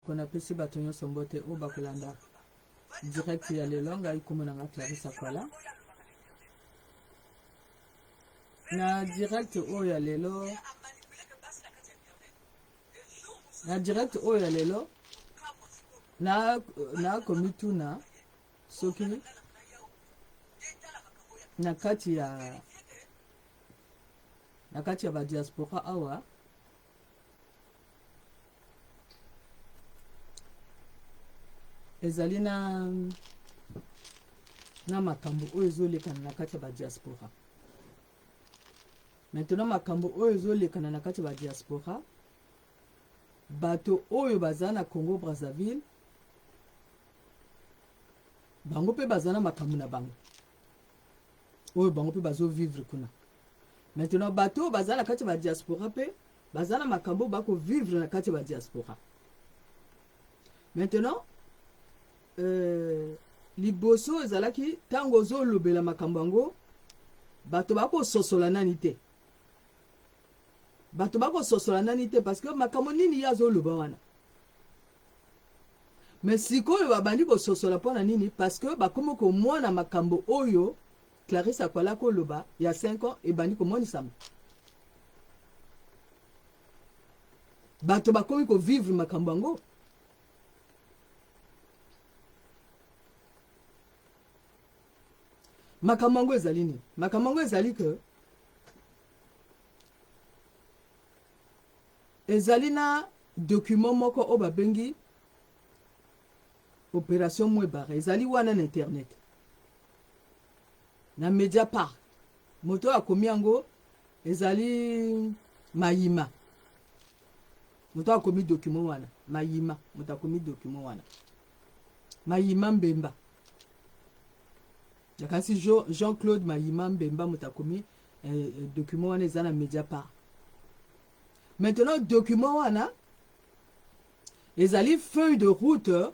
Bandeko, napesi bato nyonso mbote oyo bakolanda direct ya lelo. Ngai kombo na nga Clarisse Akwala. Na direct oyo ya lelo, na direct oyo ya lelo, na nakomituna soki na kati ya na kati ya ba diaspora awa ezali na na makambo oyo ezolekana na kati ya badiaspora. Maintenant makambo oyo ezolekana na kati ya badiaspora, bato oyo baza na Congo Brazzaville, bango mpe baza na makambo na bango oyo bango mpe bazovivre kuna. Maintenant bato oyo baza na kati ya badiaspora mpe baza na makambo oyo bakovivre na kati ya badiaspora. Maintenant liboso ezalaki ntango ozolobela makambo yango, bato bakososola nani te, bato bakososola nani te, parce que makambo nini ye azoloba wana. Mais sikoyo babandi kososola mpo na nini? Parce que bakomi komona makambo oyo Clarisse Akwala koloba ya 5 ans ebandi komonisama. Bato bakomi kovivre makambo yango. Makambo yango ezali nini? Makambo yango ezali ke ezali na document moko oyo babengi Opération Mwebara, ezali wana na internet na Mediapart. Moto oyo akomi yango ezali Mayima, moto akomi document wana. Mayima moto akomi document wana, Mayima Mbemba. Nakanisi Jean-Claude Mayima Mbemba moto akomi document wana, eza na Mediapart. Maintenant document wana ezali feuille de route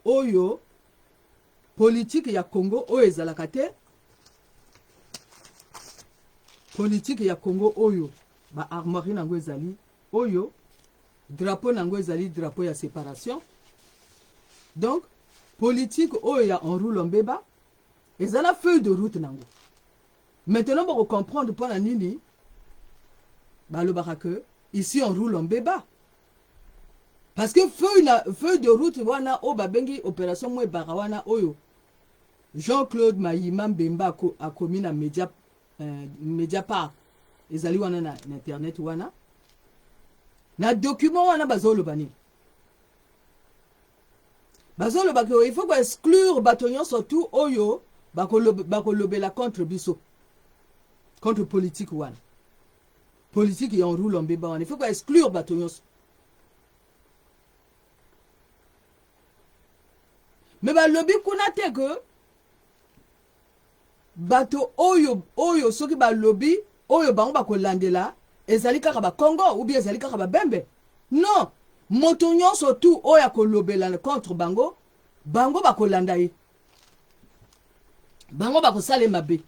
oyo politique ya Congo oyo ezalaka te, politique ya Congo oyo ba armoirie nango ezali oyo drapeau nango ezali drapeau ya séparation. Donc politique oyo ya Henri Mbeba eza na feuille de route nango. Maintenant boko comprendre mpona nini balobaka que ici on roule en beba, parce que feuille de route wana oyo babengi Opération Mwebara wana oyo Jean-Claude Mayima Mbemba akomi na Mediapart, ezali wana na internet wana. Na document wana bazoloba nini? Bazoloba ke il faut koexclure bato nyonso tu oyo bakolobela contre biso, contre politique wana, politique ya Enroule Mbeba wana. Il faut koexclure bato nyonso. Me balobi kuna te ke bato oyo soki balobi oyo bango bakolandela ezali kaka bakongo ou bien ezali kaka babembe. Non, moto nyonso tu oyo akolobela contre bango, bango bakolanda ye, bango bakosala ye mabe.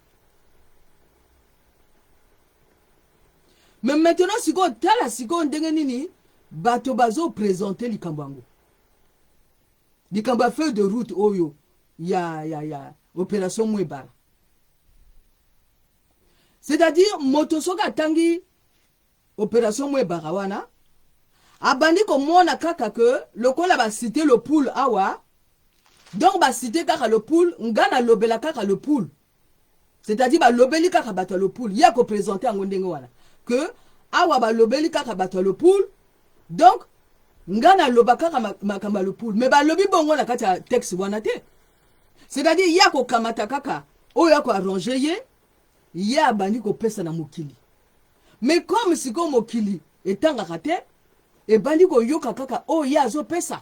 Mais maintenant sikoyo tala sikoyo ndenge nini bato bazopresente likambo yango, likambo ya feuille de route oyo ya Opération Mwebara. C'est-à-dire moto soki atangi Opération Mwebara wana, abandi komona kaka ke lokola basite le poule awa, donc basite kaka le poule, nga nalobela kaka le poule, c'est-à-dire balobeli kaka bato ya le poule. Ye akopresente yango ndenge wana ke awa balobeli kaka bato ya le poule, donc nga naloba kaka makambo ya le poule. Mais balobi bongo na kati ya texte wana te. C'est-à-dire ye akokamata kaka oyo akoarrange ye, ye abandi kopesa na mokili. Mais comme sikoyo mokili etangaka te, ebandi koyoka kaka oyo ye azopesa.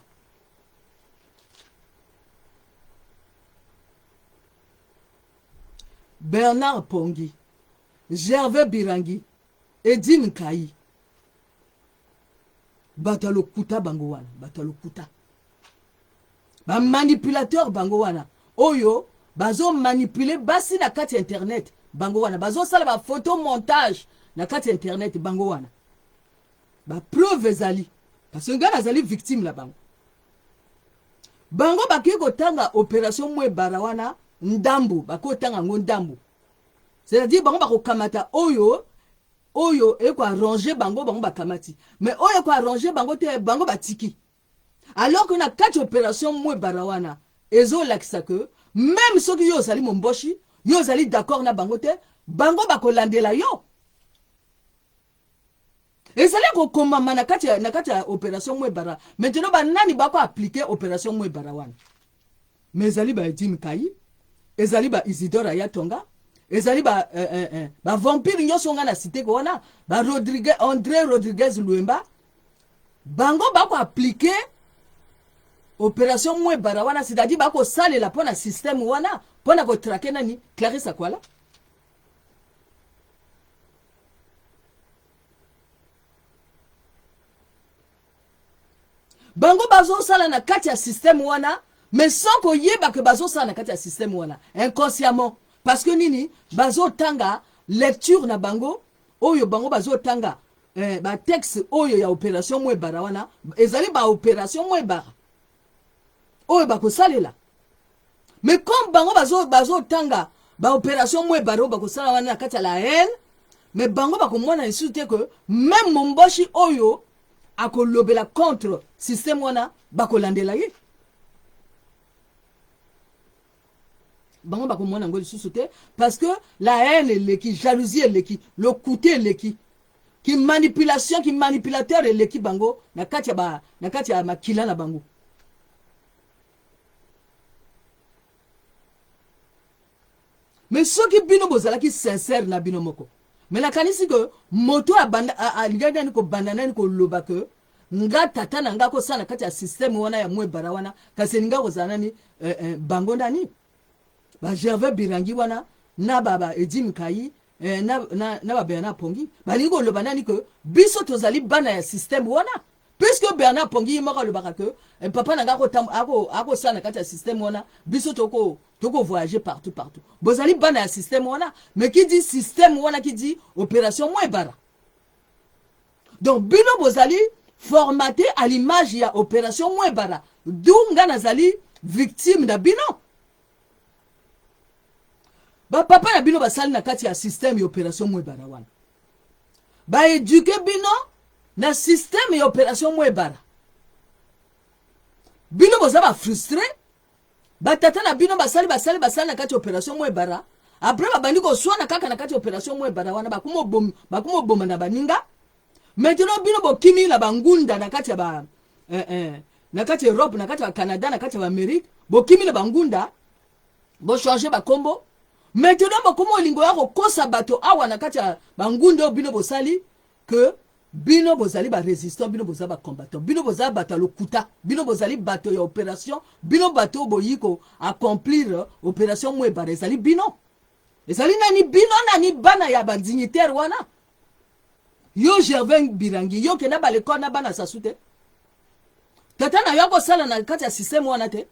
Bernard Pongi, Gervais Birangi, Edine Nkai, bato ya lokuta bango wana, bato ya lokuta, bamanipulateur bango wana oyo bazomanipule basi na kati ya internet, bango wana bazosala bafoto montage na kati ya internet, bango wana bapreuve ezali, parce que ngai nazali victime na bango. Bango bakoki kotanga opération Mwebara wana ndambu, bakoki kotanga yango ndambu. C'est-à-dire bango bakokamata oyo oyo eko arranger bango, bango bakamati. Mais oyo eko arranger bango te, bango batiki. Alors que na kati opération Mwebara wana ezolakisa que même soki yo ozali momboshi, yo ozali d'accord na bango te, bango bakolandela yo. Ezali kokomama na kati na kati ya opération Mwebara. Maintenant banani bako appliquer opération Mwebara wana? Mais ezali ba Edim Kai, ezali ba Isidore Ayatonga, ezali ba eh, eh, eh, ba vampire nyonso nga na cité ko wana, ba Rodriguez, André Rodriguez Luemba, bango bako appliquer opération Mwebara wana, c'est-à-dire bako salela pona système wana pona ko traquer nani Clarisse Akwala. Bango bazosala na kati ya système wana, mais sans koyeba ke bazosala na kati ya système wana inconsciemment, parce que nini, bazotanga lecture na bango oyo bango bazotanga ba texte oyo ya opération Mwebara wana, ezali ba opération Mwebara oyo bakosalela. Mais comme bango bazotanga ba opération Mwebara oyo bakosala wana na kati ya la haine, mais bango bakomona lisusu te que même momboshi oyo akolobela contre système wana bakolandela ye. Bango bakomona yango lisusu te parce que la haine eleki, jalousie eleki, lokuta eleki, ki manipulation, ki manipulateur eleki bango na kati ya ba, na kati ya makila na bango. Mais soki bino bozalaki sincère na bino moko, mais nakanisi ke moto alingaki nani kobanda nani koloba ke nga tata na nga kosala na kati ya système wana ya Mwebara wana, kasi elinga kozala nani bango nani ba Gervais Birangi wana na ba ba Edim Kai na ba Bernard Pongi, balingi koloba nani ke biso tozali bana ya système wana, puisque Bernard Pongi ye moko alobaka ke papa na nga akosala na kati ya système wana, biso toko voyager partout partout, bozali bana ya système wana. Mais qui dit système wana, qui dit opération Mwebara. Donc bino bozali formaté à l'image ya opération Mwebara, d'où nga nazali victime na bino. Ba papa na bino basali na kati ya système ya opération Mwebara wana, ba éduquer bino na système ya opération Mwebara. Bino boza ba frustré, batata na bino basali basali basali na kati ya opération Mwebara, après babandi koswana kaka na kati ya opération Mwebara wana, bakuma oboma na baninga. Maintenant bino bokimi na bangunda na kati ya ba na kati ya Europe, na kati ya Canada, na kati ya Amérique, bokimi na bangunda, bochange bakombo. Maintenant bokoma olingo ya kokosa bato awa na kati ya bangunda oyo bino bosali ke bino bozali ba résistant, bino bozali ba combattant, bino bozali bato ya lokuta, bino bozali bato ya opération, bino bato boyi ko accomplir opération Mwebara. Ezali bino, ezali nani bino nani bana ya badignitaire wana. Yo Gervais Birangi, yo kenda ba l'école na bana Sasu te, tata na yo akosala na kati ya système wana te.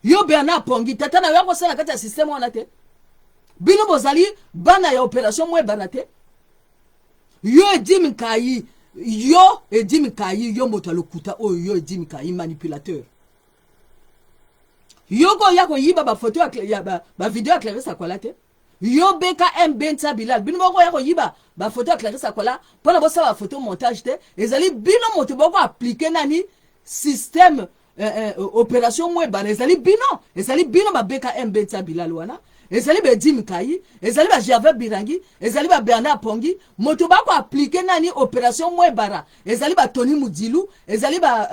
Yo Bernard Pongi, tata na yo akosala na kati ya système wana te. Bino bozali bana ya opération Mwebara te. Yo Edim Nkayi, yo Edim Nkayi, yo moto ya lokuta oyo, yo Edim Nkayi manipulateur, yo koya koyiba bafoto ya bavideo ya Clarisse Akwala te. Yo BKM Bentsa Bilal, bino boko ya koyiba bafoto ya Clarisse Akwala mpona bosala bafoto montage te. Ezali bino moto boko appliquer nani système opération Mwebara. Ezali bino, ezali bino ba BKM Bentsa Bilal wana, ezali ba Edim Kai, ezali ba Gervais Birangi, ezali ba Bernard Pongi moto bako appliquer nani opération Mwebara, ezali ba Tony Mudilu, ezali ba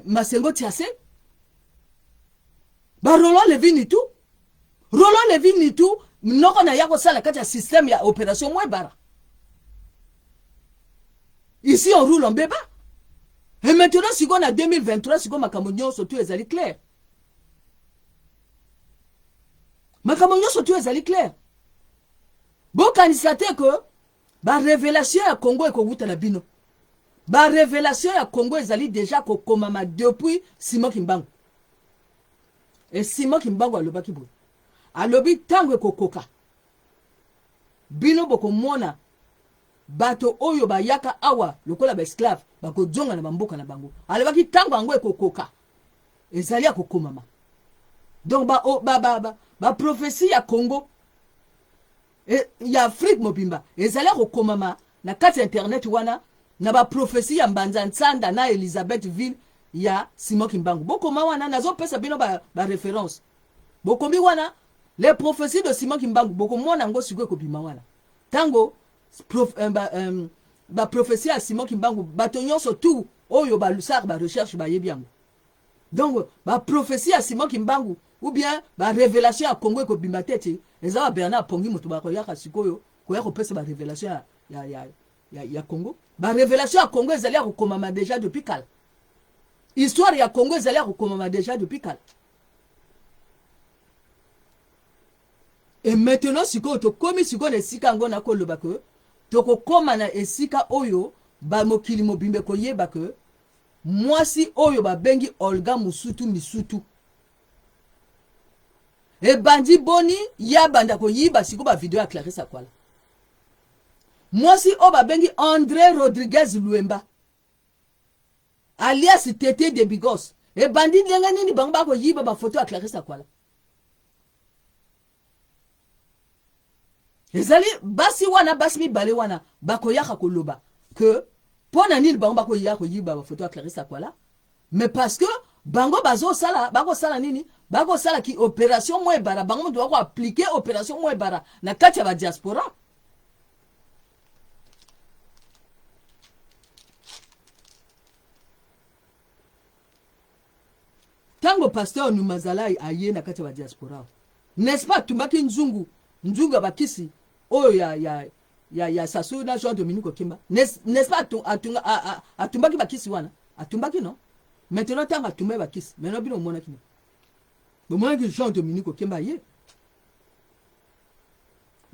Masengo Tiase, ba Roland Levi Nitu. Roland Levi Nitu noko na ya kosala kati ya système ya opération Mwebara. Ici on roule en beba. Et maintenant sikoyo na 2023, sikoyo makambo nyonso tu ezali clair, makambo nyonso tu ezali clair. Bokanisa te ke barévélation ya Congo ekowuta na bino. Barévélation ya Congo ezali déjà kokomama depuis Simon Kimbangu. E Simon Kimbangu alobaki boye, alobi ntango ekokoka bino bokomona. Bato oyo bayaka awa lokola baesclave bakozonga na bamboka na bango. Alobaki ntango yango ekokoka, ezali ya kokomama. Donc ba, ba, ba, ba, ba prophetie ya Congo e, ya Afrique mobimba ezali ya kokomama na kati ya internet wana na ba prophetie ya Mbanza Nsanda na Elizabethville ya Simon Kimbangu. Bokoma wana, nazopesa bino ba, ba reference. Bokomi wana les propheties de Simon Kimbangu, bokomona yango sikoyo ekobima wana. Tango prof, euh, ba, euh, ba prophetie ya Simon Kimbangu bato nyonso tout oyo balusaka ba recherche bayebi yango. Donc ba prophetie ya Simon Kimbangu ou bien ba révélation ya Congo ekobima te ti eza ba Bernard Pongi moto bakoyaka sikoyo koya kopesa ba révélation ya, ya, ya, ya, ya Congo. Ba révélation ya Congo ezali ya kokomama déjà depuis kala. Histoire ya Congo ezali ya kokomama déjà depuis kala. Et maintenant sikoyo tokomi sikoyo na esika yango nakoloba ke tokokoma na esika oyo ba mokili mobimba ekoyeba ke mwasi oyo babengi Olga Musutu Misutu ebandi boni ye abanda koyiba sikoyo ba video ya Clarisse Akwala. Mwasi oyo babengi Andre Rodriguez Luemba alias Tete de Bigos ebandi ndenge nini bango bakoyiba ba photo ya Clarisse Akwala. Ezali basi wana, basi mibale wana bakoyaka koloba que mpo na nini bango bakoya koyiba bafoto ya Clarisse Akwala, mais parce que bango bazosala, bakosala nini? Bakosala ki opération Mwebara, bango moto bako appliquer opération Mwebara na kati ya ba diaspora. Tango pasteur Numazalai aye na kati ya ba diaspora, n'est-ce pas atumbaki nzungu, nzungu ya bakisi oyo ya ya ya ya Sassou na Jean Dominique Okimba, n'est-ce pas atunga atumbaki bakisi wana, atumbaki non? Maintenant tango atumbaki bakisi, maintenant bino omonaki nini? Bomonaki Jean Dominique Okemba aye.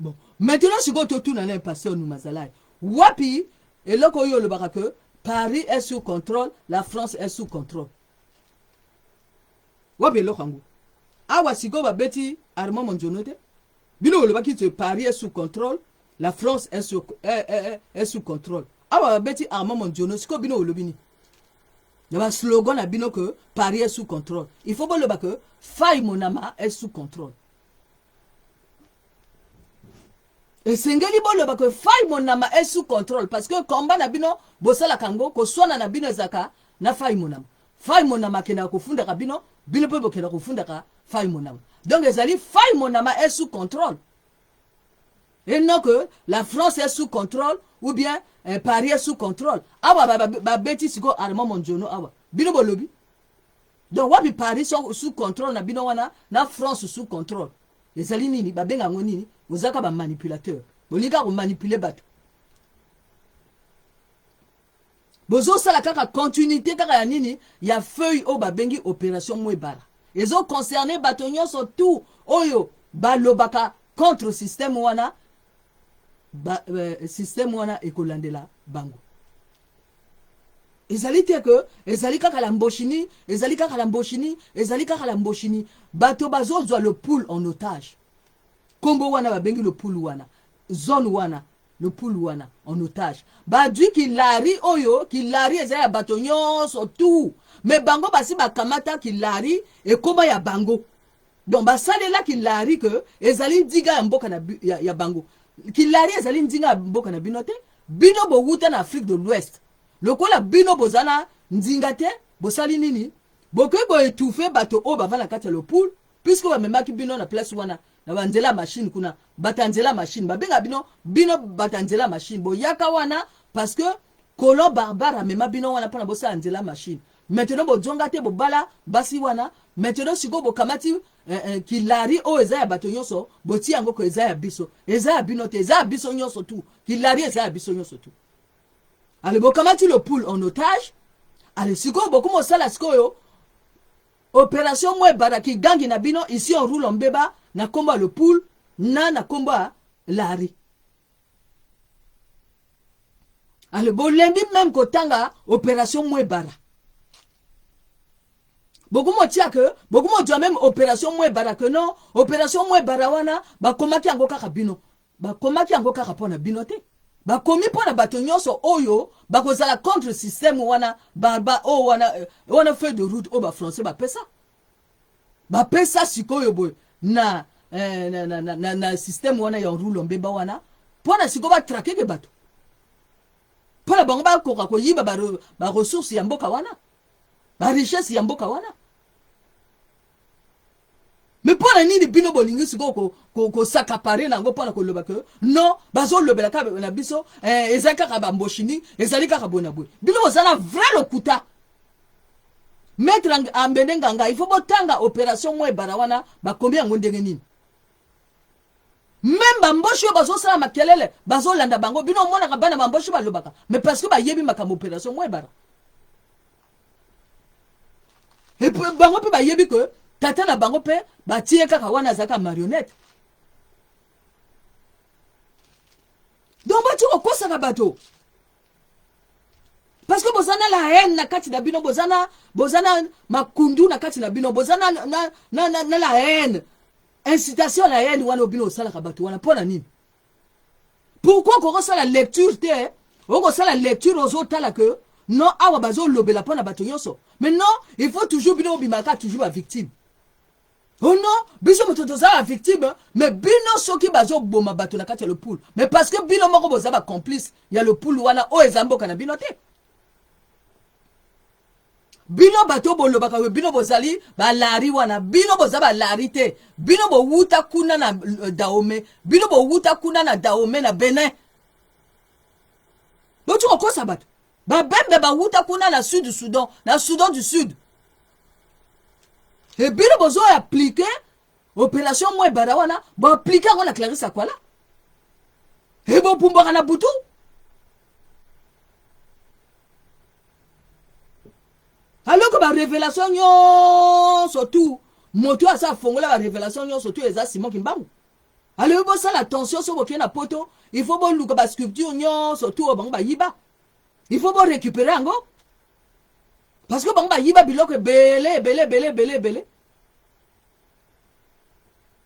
Bon, maintenant sikoyo totuna na pasteur Numazalai, wapi eloko oyo olobaka que Paris est sous contrôle, la France est sous contrôle? Wapi eloko yango? Awa sikoyo babeti Armand Monzono te. Bino olobaki que Paris est sous contrôle, la France est sous, est, est, est sous contrôle. Awa babeti Armand Monzono, sikoyo bino olobi nini? Na ba slogan na bino que Paris est sous contrôle. Il faut boloba que Faye Monama est sous contrôle. Esengeli boloba que Faye Monama est sous contrôle parce que combat na bino bosalaka yango koswana na bino ezalaka na Faye Monama. Faye Monama akendaka kofundaka bino, bino mpe bokendaka kofundaka Faye Monama. Donc ezali Faye Monama est sous contrôle. Et non que la France est sous contrôle ou bien eh, Paris est sous contrôle. Awa babeti siko Armand Monjono awa. Bino bolobi. Donc wapi Paris sous contrôle na bino wana na France sous contrôle. Ezali nini babenga yango nini? Bozalaka ba manipulateur. Bolingi kaka komanipuler bato. Bozosala kaka continuité kaka ya nini ya feuille oyo babengi opération Mwebara. Ezo concerner bato nyonso tout oyo balobaka contre système wana ba, système wana ekolandela bango. Ezali te que ezali kaka la mboshini, ezali kaka la mboshini, ezali kaka la mboshini. Bato bazozwa le pool en otage. Kombo wana babengi le pool wana, zone wana, le pool wana en otage. Badwi kilari oyo, kilari eza ya bato nyonso tout. Mais bango basi bakamata kilari ekoma ya bango. Donc basalela kilari que ezali ndinga ya mboka na ya, ya bango. Kilari ezali ndinga ya mboka na bino te. Bino bowuta na Afrique de l'Ouest. Lokola bino bozala ndinga te, bosali nini? Bokoki koétouffer bato oyo bavanda kati ya lopoule, puisque bamemaki bino na place wana na banzela ya machine kuna, bato ya nzela ya machine babenga bino, bino bato ya nzela ya machine boyaka wana parce que colon barbare amema bino wana mpona bosala nzela ya machine. Maintenant bozonga te, bobala basi wana. Maintenant sikoyo bokamati kilari oyo eza ya bato nyonso, botia yango ko eza ya biso, eza ya bino te, eza ya biso nyonso tu. Kilari eza ya biso nyonso tu. Ale bokamati le pool en otage. Ale sikoyo bokoma osala sikoyo opération Mwebara kigangi na bino ici on roule en mbeba na kombo ya le pool na na kombo ya Larry. Ale bolembi même kotanga opération Mwebara. Bokoma otia que bokoma ozwa même opération Mwebara que non, opération Mwebara wana bakomaki yango kaka bino. Bakomaki yango kaka mpona bino te. Bakomi mpo na bato nyonso oyo bakozala contre système wana barba oyo wana, eh, wana feuille de route oyo bafrançais bapesa bapesa sikoyo boye na, eh, na, na, na, na, na système wana ya nrulo mbeba wana mpo na sikoyo batrakeke bato mpo na bango bakoka koyiba baressource ba ya mboka wana barichesse ya mboka wana. Me mpo na nini bino bolingi sikoyo kosakapare na yango mpo na koloba ke non, bazolobela kaka na biso eh, ezali kaka bamboshini, ezali kaka boye na boye? Bino boza na vrai lokuta. Maître Ambende Nganga, il faut botanga opération Mwebara wana, bakomi yango ndenge nini. Meme bamboshi oyo bazosala makelele, bazolanda bango. Bino omonaka bana bamboshi balobaka, mais parce que bayebi makambo opération Mwebara. Et puis bango mpe bayebi ke tata na bango mpe batie kaka wana azalaka marionnette. Donc bati kokosaka bato parce que boza na la haine na kati na bino, boza na boza na makundu na kati na bino, boza na, na, na, na, na la haine, incitation la haine wana bino osalaka bato wana mpo na nini? Pourquoi okokosala lecture te? Okosala lecture, ozotala ke non, awa bazolobela mpo na bato nyonso, mais non, il faut toujours bino obimaka toujours bavictime. Oh non, biso moto toza bavictime, mais bino soki bazoboma bato na kati ya lopulu, mais parce que bino moko boza bacomplice ya lopulu wana oyo eza mboka na bino te. Bino bato bolobaka we bino bozali balari wana, bino boza balari te. Bino bowuta kuna na euh, Dahomey, bino bowuta kuna na Dahomey na Benin. Boti kokosa bato. Babembe bawuta kuna na Sud Soudan, na Soudan du Sud. E bino bozo appliquer opération Mwebara wana, boaplike yango na Clarisse Akwala. E bopumbwaka na butu. Alors que barévélation nyonso tu, moto aza afongola barévélation nyonso tu eza Simon Kimbangu. Alobi bosala attention, so bokei na poto, il faut boluka basculpture nyonso tu oyo bango bayiba, il faut borécupérer yango parce que bango bayiba biloko ebele ebele ebele ebele ebele.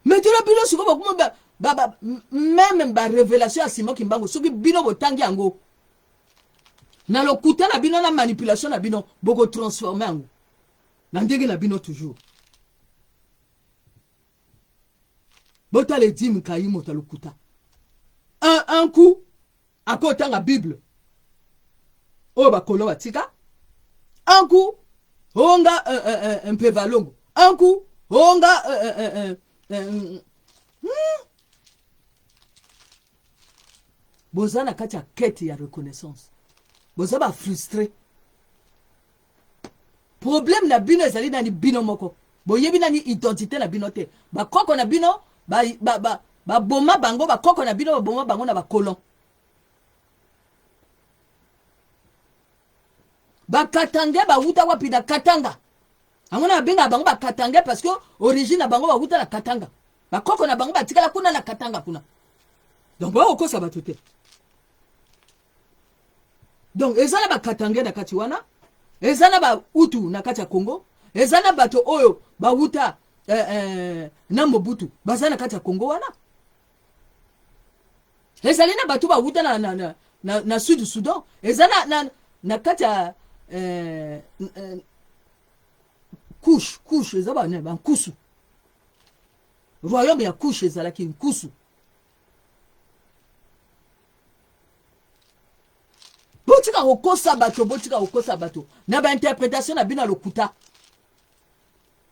Maintenant bino sikoyo bokomi meme barévélation ya Simon Kimbangu, soki bino botangi yango na lokuta na bino na manipulation na bino, bokotransforme yango na ndenge na bino. Toujours botala Edime Kai, moto ya lokuta. Un coup akotanga Bible oyo bakolo batika, un coup onga mpeva longo, un coup onga Boza na kati ya quête ya reconnaissance, boza bafrustre. Problème na bino ezali nani? Bino moko boyebi nani identité na bino te. Bakoko na bino baboma ba, ba, ba bango, bakoko na bino baboma bango na bakolon. Bakatange bawuta wapi? Na Katanga. Yango na babengaka bango bakatange parce que origine na bango bawuta na Katanga, bakoko na bango batikala kuna na Katanga kuna. Donc bakokosa bato te. Donc eza na bakatange na kati wana, eza na bautu na kati ya Congo, eza na bato oyo bawuta eh, eh, na Mobutu baza na kati ya Congo wana, ezali na bato bawuta na, na, na, na, na Sud Soudan, eza na, na, na kati ya eh, eh, Couche Couche, eza bankusu, royaume ya Couche ezalaki nkusu. Botika kokosa bato, botika kokosa bato na bainterpretation na bino ya lokuta,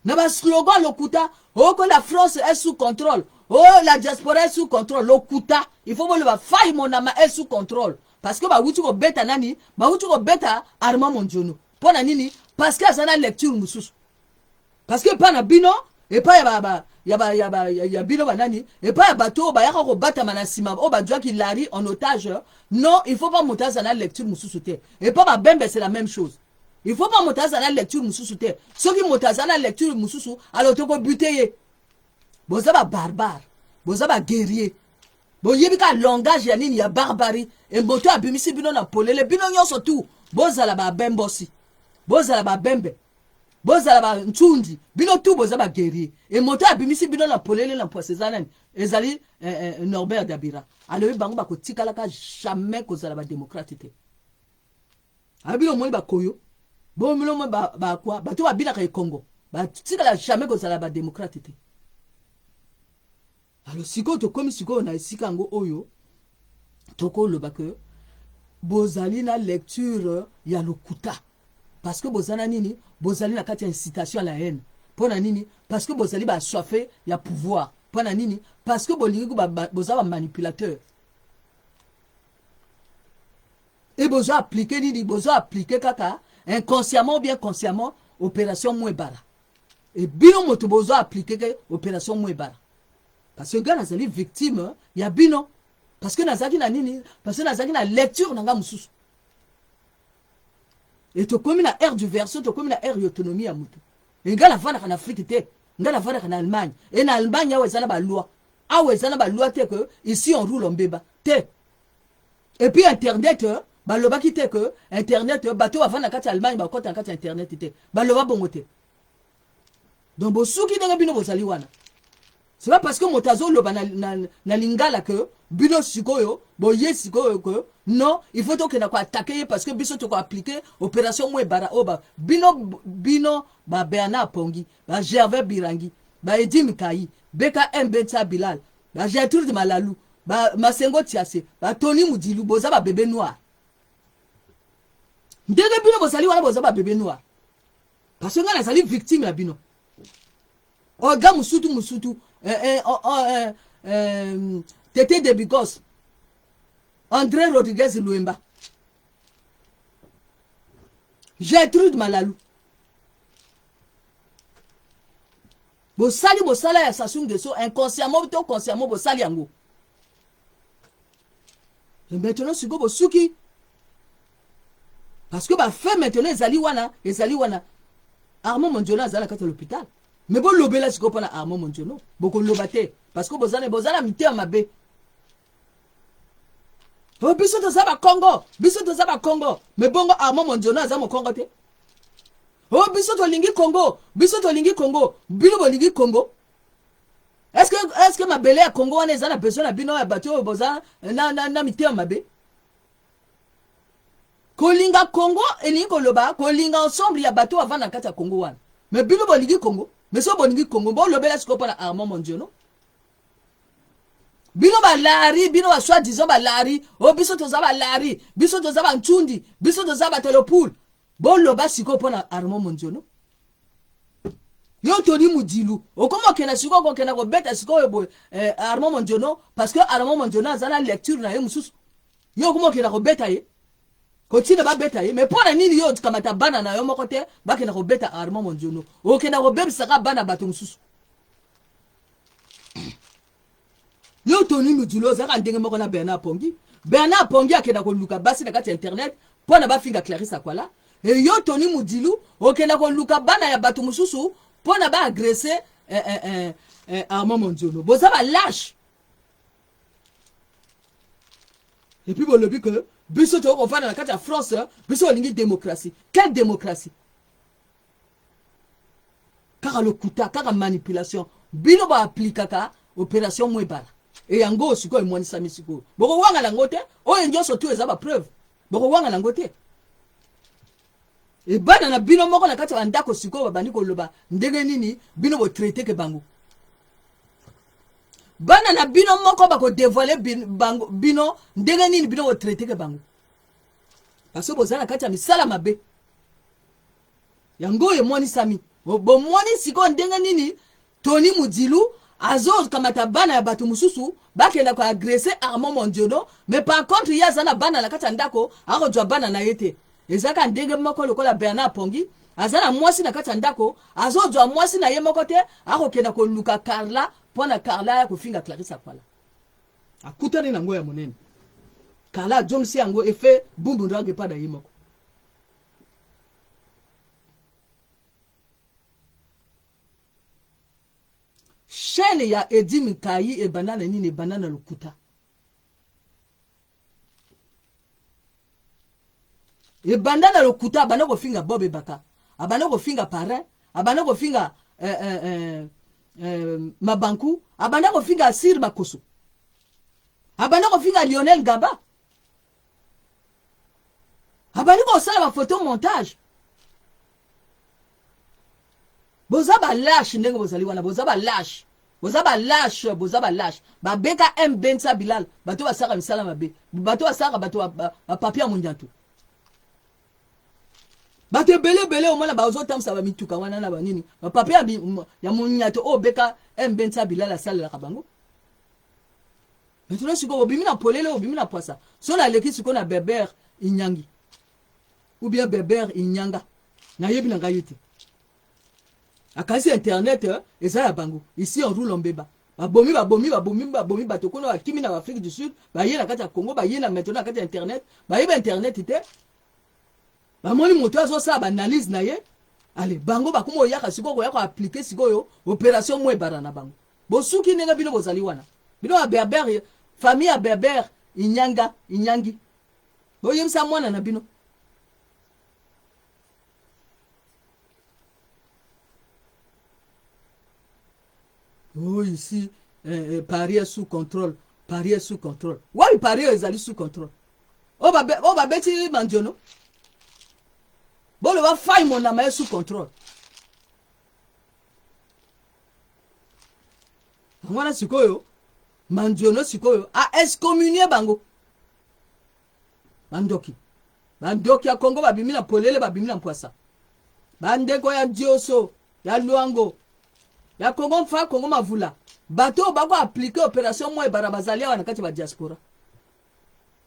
na baslogan lokuta oko la France est sous contrôle, oh la diaspora est sous contrôle. Lokuta. Il faut boloba Fai Monama est sous contrôle parce que bawuti kobeta nani? Bawuti kobeta Armand Mondiono. Mpo na nini? Parce que aza na lecture mosusu, parce que epai na bino, epai ya ba ya ba ya ba ya bino banani, epai ya bato oyo bayaka kobatama na nsima, oyo bazwaki Lari en otage, non, il faut pas moto aza na lecture mosusu te. Epai babembe, c'est la même chose, il faut pas moto aza na lecture mosusu te. Soki moto aza na lecture mosusu, alors tokobute ye. Boza babarbare, boza baguerrier, boyebi kaka langage ya nini? Ya barbarie. E moto abimisi bino na polele, bino nyonso tu bozala babembosi, bozala babembe, bozala bantsundi, bino tu boza baguerrier. E moto abimisi bino na polele na poise eza nani? Ezali eh, eh, Norbert Dabira. Alobi bango bakotikalaka jamais kozala bademokrate te. Alobi bino omoni bakoyo, bomino omoni bakwa, bato babinaka ekongo batikala jamais kozala bademokrate te. Alors sikoyo tokomi sikoyo na esika yango oyo tokoloba ke bozali na lecture ya lokuta, parce que boza na nini, bozali na kati ya incitation à la haine. Mpo na nini? Parce que bozali ba assoiffé ya pouvoir. Mpo na nini? Parce que bolingi boza ba manipulateur. Et bozo appliquer nini? Bozo appliquer kaka inconsciemment ou bien consciemment opération Mwebara. Et bino moto bozo appliquer ke opération Mwebara. Parce que nga nazali victime ya bino. Parce que nazalaki na nini? Parce que nazalaki na lecture na nga mosusu. Et tokomi na ère du verso, tokomi na ère ya autonomie ya moto. Et nga navandaka na Afrique te, nga navandaka na Allemagne. Et na Allemagne awa eza na ba loi. Awa eza na ba loi te que ici on roule en beba. Te. Et puis internet balobaki te que internet bato bavanda na kati ya Allemagne bakota na kati ya internet te. Baloba bongo te. Donc bosuki ndenge bino bozali wana. C'est pas parce que moto azoloba na lingala que bino sikoyo boye sikoyo que non, il faut tokenda ko attaquer ye parce que biso toko appliquer opération Mwebara oyo ba bino, bino ba Bernard Pongi, ba Gervais Birangi, ba Edi Mikayi, BKM Bensa Bilal, ba Gertrude Malalu, ba Masengo Tiase, ba Tony Mudilu, boza ba bébé noir. Ndenge bino bozali wana boza ba bébé noir. Parce que nga nazali victime ya bino. Olga Musutu Musutu, Tete de Bigos, André Rodriguez Luemba, Gertrude Malalu. Bosali bosala ya Sassou Nguesso inconsciemment to consciemment bosali yango. Et maintenant sikoyo bosuki parce que ba fait maintenant ezali wana, ezali wana. Armand Mondiono azali na kati ya l'hôpital. Mais bolobela sikoyo mpona Armand Mondiono, bokoloba te parce que bozana, bozana mitema mabe. Oh, biso toza ba Congo, biso toza ba Congo. Mais bongo Armand Mondiono aza mokongo te. Oh, biso tolingi Congo, biso tolingi Congo, bino bolingi Congo. Est-ce que mabele ya Congo wana eza na besoin na bino ya bato oyo boza na mitema mabe? Kolinga Congo elingi koloba kolinga ensemble ya bato bavanda na kati ya Congo wana. Mais bino bolingi Congo, mais so bolingi Congo, bolobela sikoyo mpona Armand Mondiono. Bino balari, bino ba soi-disant balari, oh biso toza balari, biso toza ba ntundi, biso toza ba telopool. Boloba sikoyo mpona Armand Mondiono. Yo Tony Mudilu, okoma okenda sikoyo kokenda kobeta sikoyo boye Armand Mondiono parce que Armand Mondiono aza na lecture na ye mosusu. Yo okoma okenda kobeta ye, kotinda babeta ye, mais mpona nini yo okamata bana na yo moko te bakenda kobeta Armand Mondiono? Okenda kobebisaka bana bato mosusu. Yo Tony Mudilu ozalaka ndenge moko na Bernard Pongi. Bernard Pongi akenda koluka basi na kati ya internet mpona bafinga Clarisse Akwala. E yo Tony Mudilu okenda koluka bana ya bato mosusu mpona ba agresser Armand Mondiono. Boza ba lâche. Et puis bolobi que biso tokofanda na kati ya France, biso olingi démocratie. Quelle démocratie? Kaka lokuta, kaka manipulation. Bino ba aplikaka opération Mwebala. E yango sikoyo emonisami sikoyo. Bokowanga nango te, oyo nyonso tu eza ba preuve. Bokowanga nango te. E bana na bino moko na kati ya bandako sikoyo babandi koloba ndenge nini bino botraite ke bango. Bana na bino moko bako dévoiler bango bino ndenge nini bino botraite ke bango. Parce que boza na kati ya misala mabe. Yango oyo emonisami. Bomoni sikoyo ndenge nini Tony Mudilu azokamata bana ya bato mosusu bakenda ko agresser Armand Mondiono, mais par contre ye aza na bana na kati ya ndako, akozwa bana na ye te. Ezalaka ndenge moko lokola Bernard Pongi aza na mwasi na kati ya ndako, azozwa mwasi na ye moko te, akokenda koluka Carla mpona Carla ya kofinga Clarisse Akwala. Akutani nango ya monene. Carla azongisi yango effet bumbu ndrange epa na ye moko. Chaîne ya Edi Mikayi ebanda na nini? Ebanda na lokuta. Ebanda na lokuta, abanda kofinga Bob Ebaka, abanda kofinga parrain, abanda kofinga Mabanku, abanda kofinga Sir Makoso. Abanda kofinga Lionel Gaba. Abandi kosala ba photo montage. Boza ba lâche ndenge bozali wana, boza ba lâche. Boza ba lâche, boza ba lâche. Ba beka M Bensa Bilal, bato basaka misala mabe. Bato basaka bato ba, ba papier ya mondiantu. Bato ebele ebele omona bazotambwisa ba mituka wana na banini, ba papier ya monyato oyo beka M Bensa Bilal asalelaka bango. Maintenant sikoyo obimi na polele, obimi na pwasa. So naleki sikoyo na Berber Inyangi ou bien Berber Inyanga, nayebi na ngai te. Akanisi internet eh, eza ya bango. Ici on roule en beba. Babomi babomi babomi babomi bato kuna bakimi na Afrique du Sud, baye na kati ya Congo, baye na maintenant na kati ya internet, bayebi internet te. Bamoni moto azosala ba analyse na ye. Ale bango bakoma oyaka sikoyo koya ko appliquer sikoyo opération Mwebara na bango. Bosuki ndenge bino bozali wana. Bino ba berber, famille ya berber inyanga, inyangi. Boyebisa mwana na bino. Oh, ici, eh, eh, Paris est sous contrôle. Paris est sous contrôle. Wapi Paris ezali sous contrôle? Oh, babe, oh, babeti mandiono. Boloba fai monama est sous contrôle. Yango wana sikoyo mandiono sikoyo a excommunie bango. Bandoki. Bandoki ya Congo babimi na polele, babimi na mpwasa. Bandeko ya Dioso, ya Luango, ya Congo mfa, Congo mavula. Bato oyo bako appliquer opération Mwebara bazali awa na kati ya ba diaspora.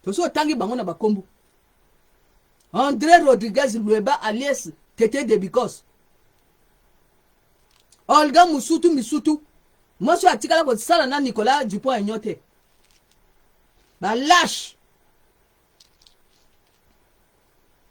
Tosi otangi bango na bakombo. André Rodriguez Lueba alias Tete Debicos. Olga Musutu Misutu. Mwasi oyo atikala kosala na Nicolas Dupont-Aignan te. Ba lâche.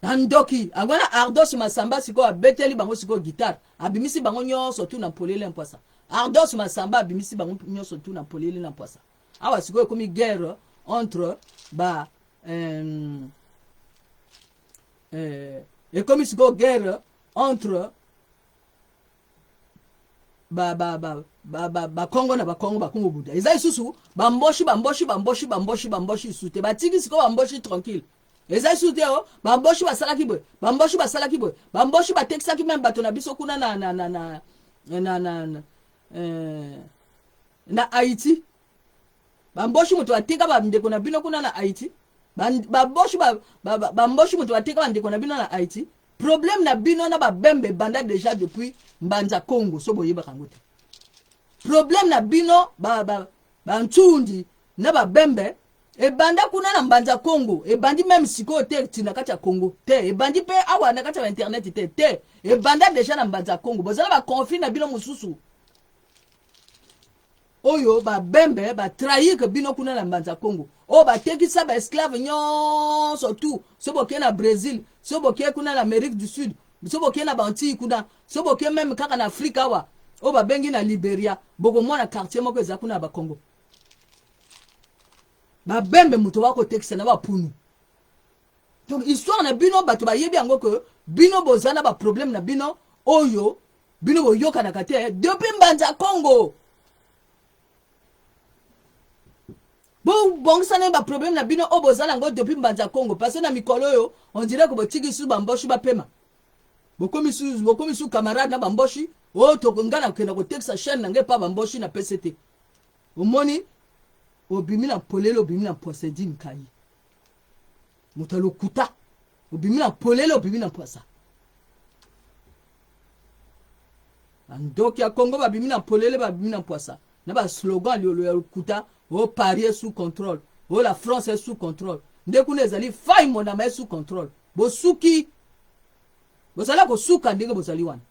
Na ndoki yango wana Ardos Masamba sikoyo abeteli bango sikoyo guitare, abimisi bango nyonso tu na polele mpwasa. Ardos Masamba abimisi bango nyonso tu na polele na mpwasa. Awa sikoyo ekomi guerre entre ba euh, euh, ekomi sikoyo guerre entre ba ba ba ba ba bakongo na bakongo bakongo buda eza lisusu bamboshi bamboshi bamboshi bamboshi bamboshi lisusu te batiki sikoyo bamboshi tranquille eza lisusu te o oh, bamboshi basalaki boye bamboshi basalaki boye bamboshi batekisaki meme bato na biso kuna na na na na na na na, eh, na Haïti bamboshi moto bateka bandeko na bino kuna na Haïti bamboshi bamboshi moto bateka bandeko na bino na Haïti problème na bino na babembe ebanda déjà depuis Mbanza Congo so boyebaka yango te problème na bino bantundi na babembe ebanda kuna na Mbanza Congo ebandi meme sikoyo te ti na kati ya Congo te ebandi mpe awa na kati ya internet te te ebanda déjà na Mbanza Congo bozala ba conflit na bino mosusu oyo babembe batrahir bino kuna na Mbanza Congo oyo batekisa ba esclave nyonso tout so boke na Brésil so boke kuna na Amérique du Sud so boke na Bantille kuna so boke meme kaka na Afrique awa oyo babengi na Liberia bokomona quartier moko eza kuna ya bakongo babembe moto bakotekisa na bapunu donc histoire na bino bato bayebi yango ke bino boza na baproblème na bino oyo bino boyokanaka te depuis Mbanza Congo bobongisa naye baproblème na bino oyo boza nango depuis Mbanza Congo parce que na mikolo oyo on dirait que botiki susu bamboshi bapema bokomi susu bokomi susu camarade na bamboshi oyo toko ngai nakenda kotekisa chaîne na ngai epa bamboshi na pct omoni obimi na polele obimi na mpwasa edi nkai moto ya lokuta obimi na polele obimi na mpwasa bandoki ya Congo babimi na polele babimi na mpwasa na baslogan liolo ya lokuta o Paris est sous contrôle o la France est sous contrôle nde kuna ezali fai monama est sous contrôle bosuki bozali kosuka ndenge bozali wana.